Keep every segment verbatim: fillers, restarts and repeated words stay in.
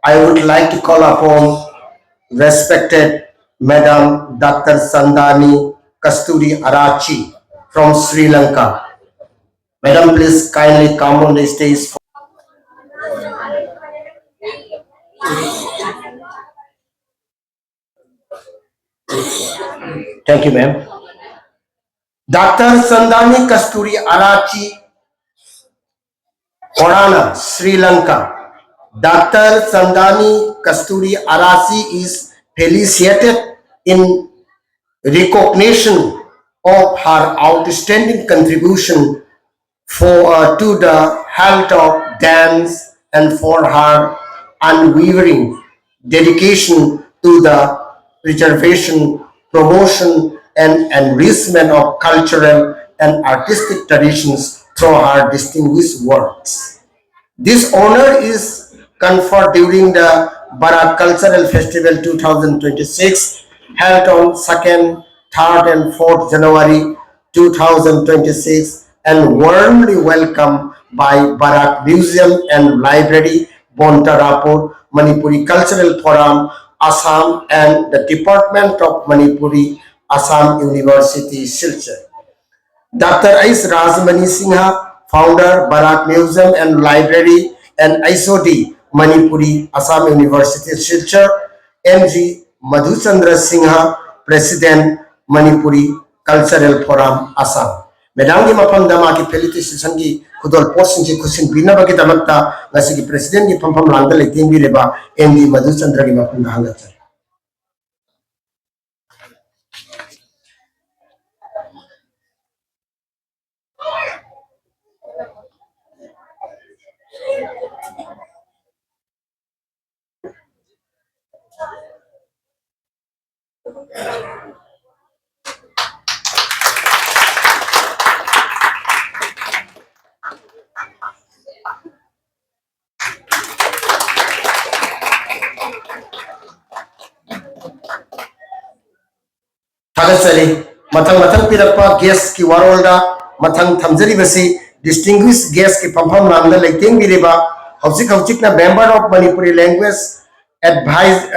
I would like to call upon respected Madam Doctor Sandani Kasturi Arachi from Sri Lanka. Madam, please kindly come on the stage. Thank you, ma'am. Doctor Sandani Kasturi Arachi, Orana, Sri Lanka. Doctor Sandani Kasturi Arachi is felicitated in recognition of her outstanding contribution for, uh, to the health of dance and for her unwavering dedication to the preservation, promotion, and enrichment of cultural and artistic traditions through her distinguished works. This honor is conferred during the Barak Cultural Festival two thousand twenty-six, held on second, third, and fourth January two thousand twenty-six, and warmly welcomed by Barak Museum and Library, Bontarapur, Manipuri Cultural Forum, Assam, and the Department of Manipuri, Assam University, Silchar. Doctor H Rajmani Singha, founder, Barak Museum and Library, and H O D, Manipuri, Assam University, Silchar, M G Madhuchandra Singha, President, Manipuri Cultural Forum, Assam. Madamꯒꯤ ꯃꯐꯝꯗ ꯃꯥꯒꯤ felicitationꯒꯤ ꯈꯨꯗꯣꯜ ꯄꯣꯠꯁꯤꯡꯁꯤ ꯈꯨꯠꯁꯤꯟꯕꯤꯅꯕꯒꯤꯗꯃꯛꯇ ꯉꯁꯤꯒꯤ Presidentꯒꯤ ꯐꯝꯐꯝ ꯂꯥꯡꯗ ꯂꯩꯇꯦꯡꯕꯤꯔꯤꯕ M D ꯃꯙꯨꯆꯟꯗ꯭ꯔꯒꯤ ꯃꯐꯝꯗ ꯍꯪꯒꯠꯆꯔꯤ꯫ ꯊꯥꯒꯠꯆꯔꯤ꯫ ꯃꯊꯪ ꯃꯊꯪ ꯄꯤꯔꯛꯄ guestꯀꯤ ꯋꯥꯔꯣꯜꯗ ꯃꯊꯪ ꯊꯝꯖꯔꯤꯕꯁꯤ distinguished guestꯀꯤ ꯐꯝꯐꯝ ꯂꯥꯡꯗ ꯂꯩꯇꯦꯡꯕꯤꯔꯤꯕ ꯍꯧꯖꯤꯛ ꯍꯧꯖꯤꯛꯅ Member of Manipuri Language Advise-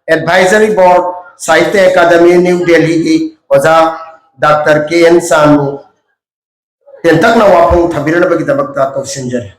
Advisory Board, Sahitya Academy, New Delhi ꯒꯤ ꯑꯣꯖꯥ ꯗꯥꯛꯇꯔ ꯀꯦ ꯑꯦꯟ ꯆꯥꯟꯕꯨ ꯇꯦꯟꯇꯛꯅ ꯋꯥꯐꯝ ꯊꯝꯕꯤꯔꯛꯅꯕꯒꯤꯗꯃꯛꯇ ꯀꯧꯁꯤꯟꯖꯔꯤ꯫